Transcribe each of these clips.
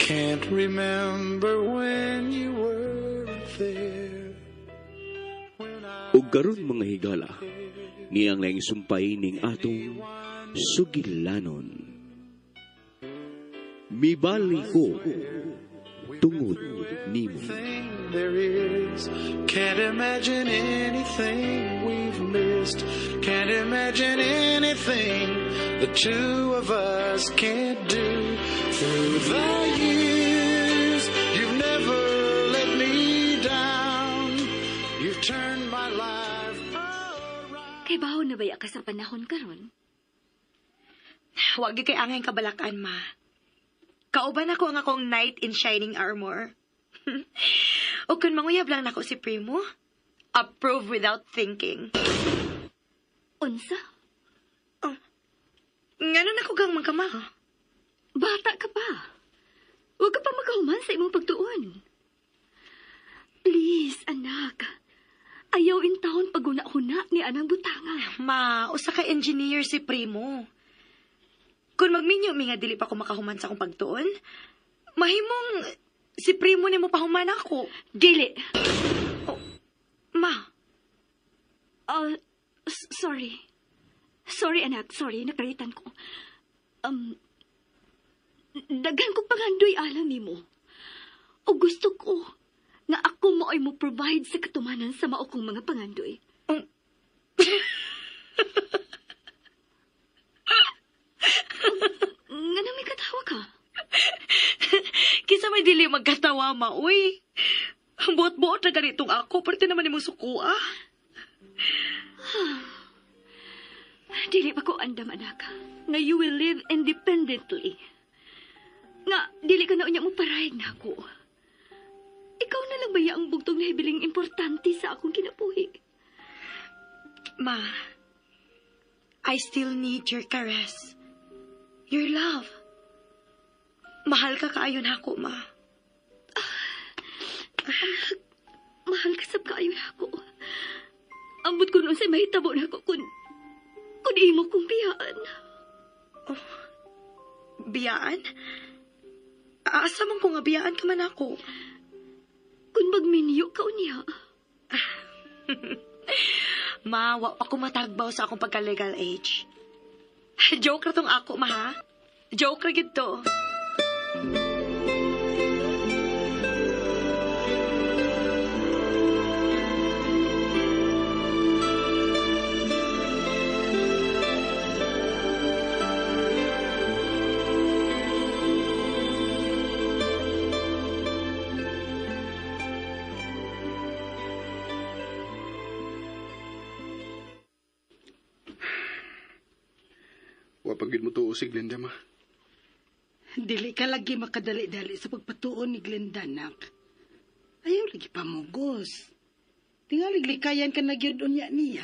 Can't remember when you weren't there. When I Ug karon mga higala, niyang laing sumpay ning atong sugilanon. Mibali ko tungod nimo. Thing there is. Can't imagine anything we've missed. Can't imagine anything the two of us can't do. Through the years, you've never let me down. You've turned my life around. Kay baho na baya ka sa panahon karon? Wag gyud kay angay kabalakan, ma. Kauban ako ang akong knight in shining armor. O kung manguyab lang nako si Primo, approve without thinking. Unsa? Oh, ngano nako gang magkama? Bata ka pa. Huwag ka pa makahuman sa imong pagtuon. Please, anak. Ayaw intawon paguna-huna ni anang butanga. Ma, usa ka engineer si Primo. Kung magminyo mi nga dili pa ko makahuman sa akong pagtuon, mahimong si Primo nimo pahuman ako. Dili. Oh, ma. Sorry. Sorry, anak. Sorry, nakaritan ko. Daghan kong pangandoy alang nimo. O gusto ko nga ako mo ay mo provide sa katumanan sa mao kong mga pangandoy. Nga na may katawa ka? Kinsa may dili magkatawa, ma, uy. Buot-buot na ganitong ako, parte naman nimo suko, ah. Dili pa ko andam, anak, nga you will live independently. Nga, dili ka na unya mo parayag na ako. Ikaw na lang baya ang bugtong nahibiling importante sa akong kinabuhi. Ma, I still need your caress. Your love. Mahal ka kaayo nako, ma. Anak, mahal ka sab kaayo nako. Ambot ko noon sa mahitabo nako kung imo kong biyaan. Oh, biyaan? Asa man ko nga biyaan ka man ako? Kung magminyo ka unya. Ma, wa pa ko matagbaw sa akong pagka-legal age. Joke ra tong ako, ma, ha? Joke ra gid to. Wa pa gid mo tuo si Glenda, ma. Dili ka lagi makadali-dali sa pagpatuon ni Glenda, nak. Ayaw lagi pamugos. Tingalig likayan ka na gyud unya niya.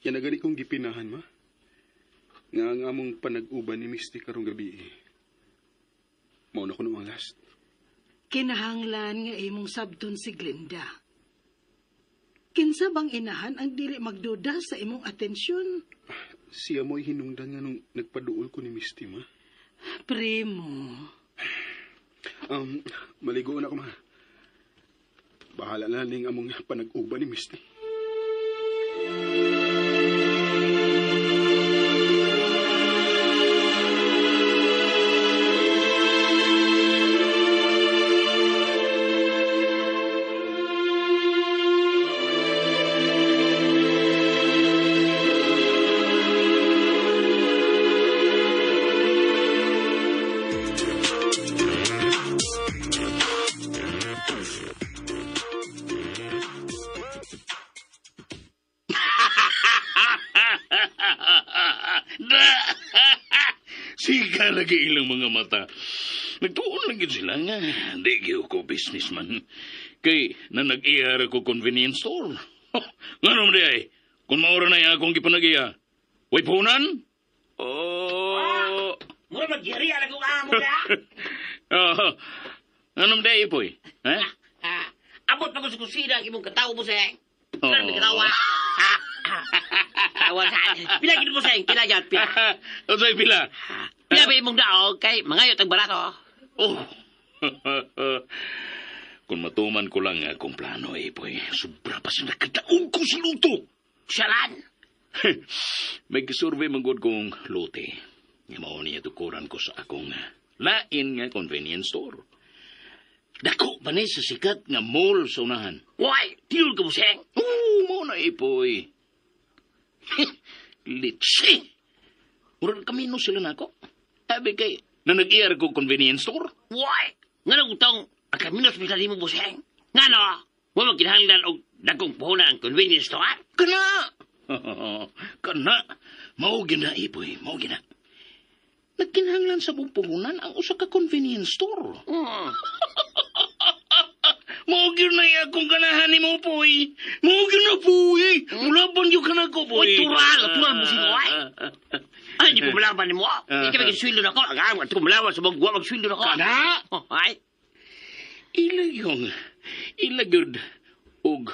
Yan na gani kong gipinahan, ma. Nga ang among panag-uban ni Misty karong gabi. Mao na kuno ang last. Kinahanglan nga imong sabton si Glenda. Kinsa bang inahan ang dili magduda sa imong atensyon? Siya mo'y hinungdan nga nung nagpaduol ko ni Misty, ma. Primo. Maligo na ako, ma. Bahala na ning among panag-uban ni Misty. Sika lagi ilang mga mata. Nagtuon lang gid sila nga. Di gyud ko businessman. Kay na nag-iya ko convenience store. Nga naman di ay, kung maura na akong gipanag-iya, way punan? Oh. Mura magyari alam kong amo ka. Oh. Nga naman di ay, Ipoy? Ha? Abot pa ko sa kusina ang imong katawo mo, Seng. Oo. Kaya may katawa. Tawa sa Pila gid mo, Seng? Pila yan, pila. Unsay pila? Pila ba imong daog kay mangayot ang barato? Oh. Kung matuman ko lang akong plano, eh, boy, sobra pa sa nakadaog ko sa luto. Salan. May gisurvey man gud kong lote. Nga mao niya tukuran ko sa akong lain nga convenience store. Dako ba ni sa sikat nga mall sa unahan? Why? Tiul ka, buseng. Oo, mao na ipoy. Litsi! Murag kami no sila nako. Sabi kay, na nag-iyar ko convenience store. Why? Nga nang utong, ang kaminos bisa nimo, buseng. Nga no? Wa magkinahanglan og dagkong puhunan ang convenience store. Kana! Kana! Mao gyud na ipoy, mao gyud na. Nagkinahanglan sa mong puhunan ang usa ka convenience store. Mao gyud na akong ganahan nimo poy. Mao gyud na poy. Mulaban gyud ka nako poy. Uy, tural, tural, busing, oy. Ay, di ko malaban nimo. Di ka maging na ko. Ang ang ko malaban sa mga magsweldo na ko. Kana! Oh, ay. Ilagyong, ilagyod og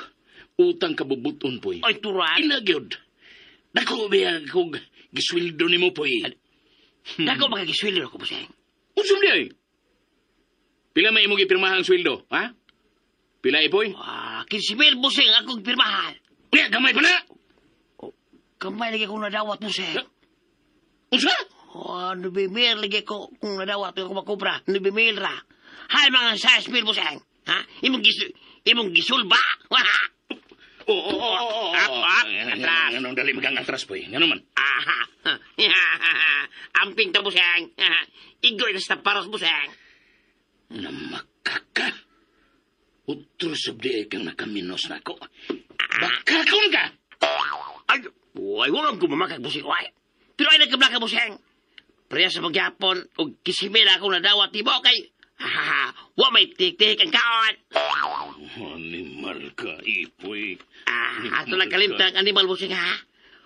utang kabubuton poy. Ay, tural. Ilagyod. Dako biya kog gisweldo nimo poy. Dako makagisweldo na ko, buseng. Unsa man ay? Pila may imong gipirmahan ang sweldo, ha? Pila ipoy? Ah, 15,000, buseng, akong pirmahan. Unya gamay pa na. Kamay lagi akong nadawat, buseng. Unsa? Oh, 9,000 lagi ko kung nadawat ko makubra. 9,000 ra. Hay, mga 6,000, buseng. Ha? Imong gisulba. Oo. Up, up, atras. Anong dali magang atras poy? Ngano man? Aha. Amping ta, buseng. Igoy na sa paros, buseng. Namakaka. Utro sabdi ay kang nakaminos na ako. Bakakon ka! Ay, uy, wala akong mamakag, buseng. Uy. Pero ay nagkablaka, buseng. Preya sa pagyapon, o kisimil akong nadawat ni mo kay, ha, wa may tik-tik ang kaon. Animal ka, ipoy. Ah, ato lang kalimtang animal, buseng, ha?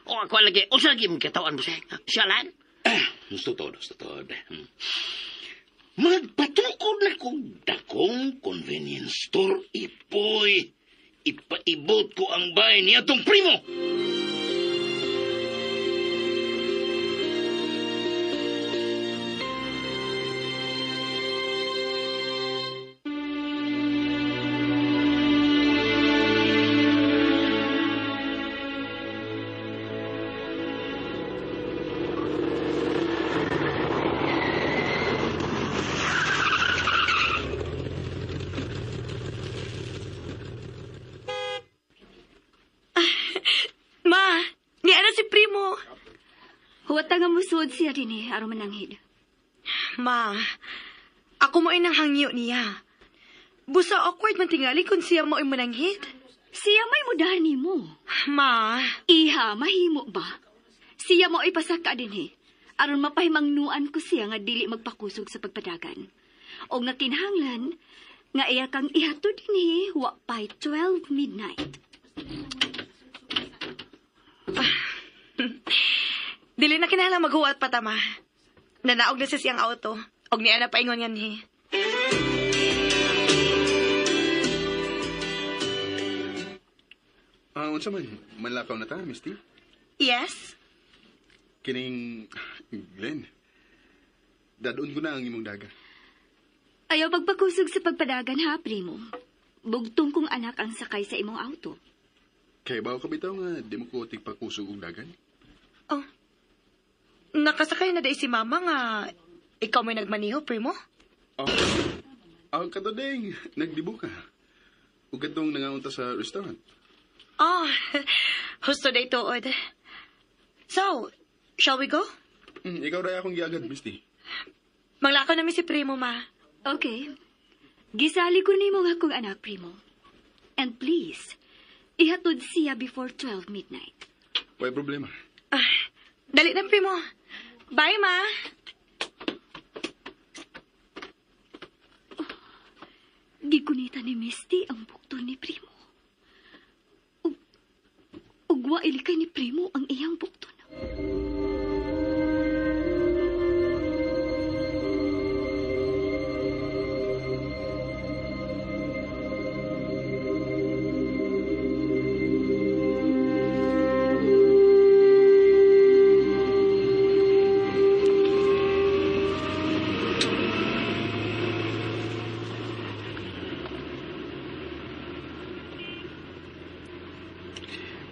O ako lagi, usa lagi mong katawan, buseng. Siyalan? Gusto to, gusto to. Magpatukod na kong dakong convenience store, ipoy. Ipaibot ko ang bahay niya tong primo. Ma, niya na si Primo. Huwat nga musuod siya dinhi aron mananghid. Ma, ako mo inang hangyo niya. Busa awkward man tingali kung siya mo mananghid. Siya may mudahan nimo. Ma, Iha, mahimo ba? Siya mo ipasaka dinhi aron mapahimangnuan ko siya nga dili magpakusog sa pagpadagan. O nga kinahanglan nga iya kang ihatod dinhi wa pay 12 midnight. dili na kinahanglan maghuwat pa ta, ma. Nanaog na siya siyang auto. Og niya na paingon yan ni. Ah, unsa man? Manlakaw na ta, Misty? Yes? Kining Glenn. Dadon ko na ang imong daga. Ayaw pagpakusog sa pagpadagan ha, primo. Bugtong kong anak ang sakay sa imong auto. Kay bawo ka bitaw nga di mo ko tigpakusog og dagan. Oh. Nakasakay na dai si mama nga ikaw may nagmaniho, Primo? Oh. Ang kadodeng, nagdibo ka. Ug kadtong nangaunta sa restaurant. Oh, husto day tuod. So, shall we go? Ikaw ra akong giagad, Misty. Manglakaw nami si Primo, ma. Okay. Gisali ko nimo nga akong anak, primo. And please, ihatod siya before 12 midnight. Way problema. Ah, dali na, Primo. Bye, ma. Gikunita ni Misty ang bukton ni Primo. Ug wa ilikay ni Primo ang iyang bukton.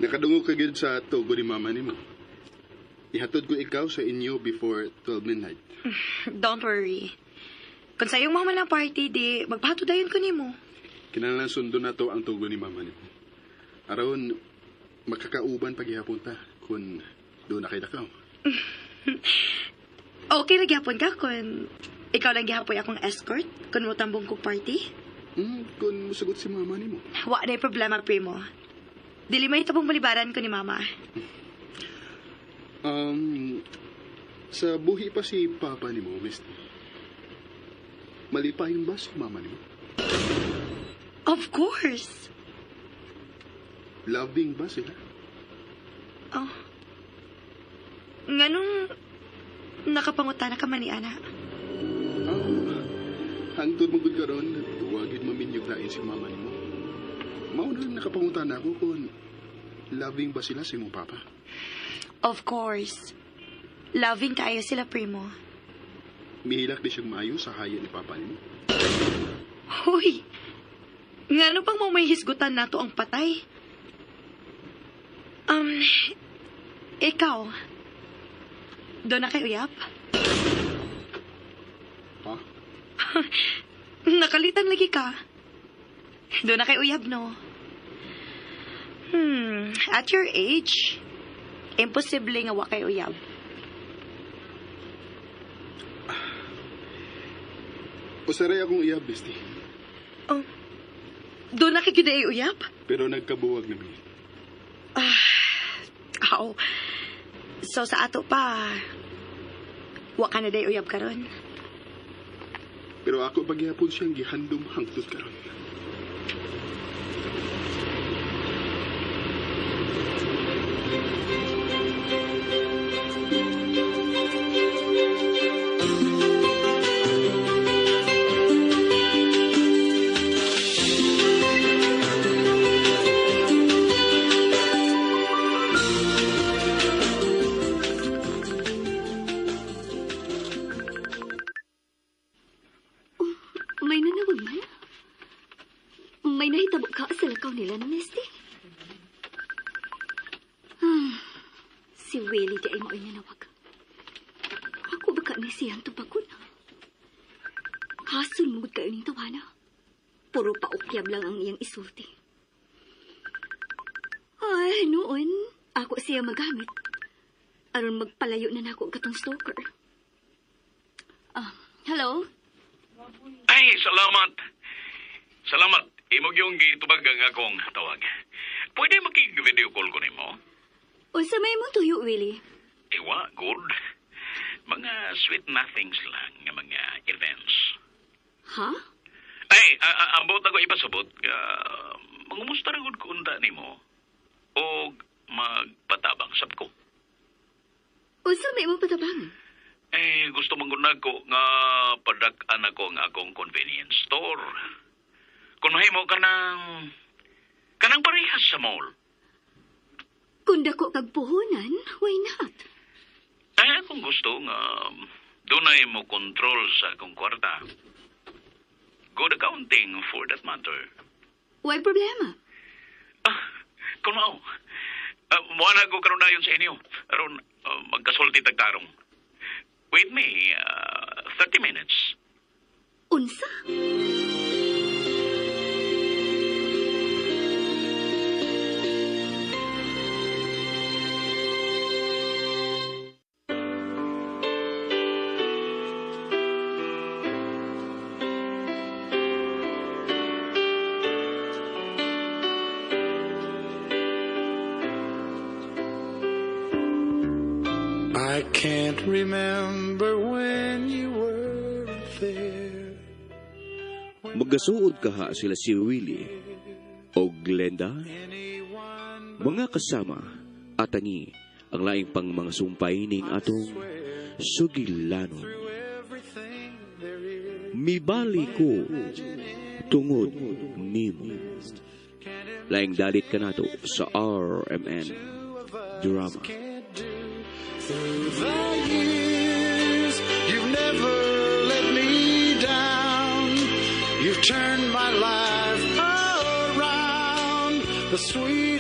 Nakadungog ka gyud sa tugo ni mama nimo. Ihatod ko ikaw sa inyo before 12 midnight. Don't worry. Kung sa iyong mama ng party, di magpato dayon ko nimo. Kinahanglan sundon na to ang tugo ni mama nimo. Aron makakauban paghihapon ta kung doon na kay lakaw. Okay na gihapon ka kung ikaw lang gihapoy akong escort kung motambong ko party. Kung musagot si mama nimo. Wa na problema, primo. Dili may tabong balibaran ko ni mama. Sa buhi pa si papa nimo, Misty. Malipayon ba si mama nimo? Of course. Loving ba sila? Oh. Nganong nakapangutana ka man ni ana? Oh, hangtod mo gud karon, tuwagid maminyog lain si mama nimo. Mao na nakapangutana ako kung loving ba sila sa imong papa. Of course. Loving kaayo sila, primo. Mihilak di siyang maayo sa haya ni papa nimo. Hoy! Ngano pang mo may hisgutan nato ang patay? Ikaw, doon na kay uyap? Ha? Nakalitan lagi ka. Doon na kay uyab, no? At your age, imposible nga wa kay uyab. Usaray akong uyab, bestie. Oh, doon na kay gyud ay uyab? Pero nagkabuwag na mi. Aw. So sa ato pa, wa ka na day uyab karon. Pero ako paghihapon siyang gihandom hangtod karon. May nanawag man? May nahitabo ka sa lakaw nila ni Misty? Si Willie di ay mao'y nanawag. Ako ba ka ni siyang tubakon? Hason mo kayo ning tawana. Puro paukyab lang ang iyang isulti. Ay, noon, ako siya magamit. Aron magpalayo na nako katong stalker. Hello? Ay, salamat. Salamat. Imog yung gitubag ang akong tawag. Pwede makig-video call ko nimo? Unsa may mong tuyo, Willie? Iwa, good. Mga sweet nothings lang nga mga events. Ha? Ay, ambot ako ipasabot. Mangumusta ra gud ko unta nimo. O magpatabang sab ko. Unsa may imong patabangan? Eh, gusto man gud nako nga padak-an ako ang akong convenience store. Kung mahimo ka ng kanang parehas sa mall. Kung dako kag puhunan, why not? Ay, akong gusto nga dunay mo control sa akong kwarta. Good accounting for that matter. Why problema? Kung mao. Muha na ko karon dayon sa inyo. Aron magkasulti tagtarong. Wait me, 30 minutes. Unsa? I can't remember when you were there. Magkasuod kaha sila si Willie o Glenda. Mga kasama at tangi ang laing pang mga sumpay ning atong sugilanon. Mibali ko tungod nimo. Laing dalit kanato sa RMN Drama. Through the years, you've never let me down. You've turned my life around. The sweet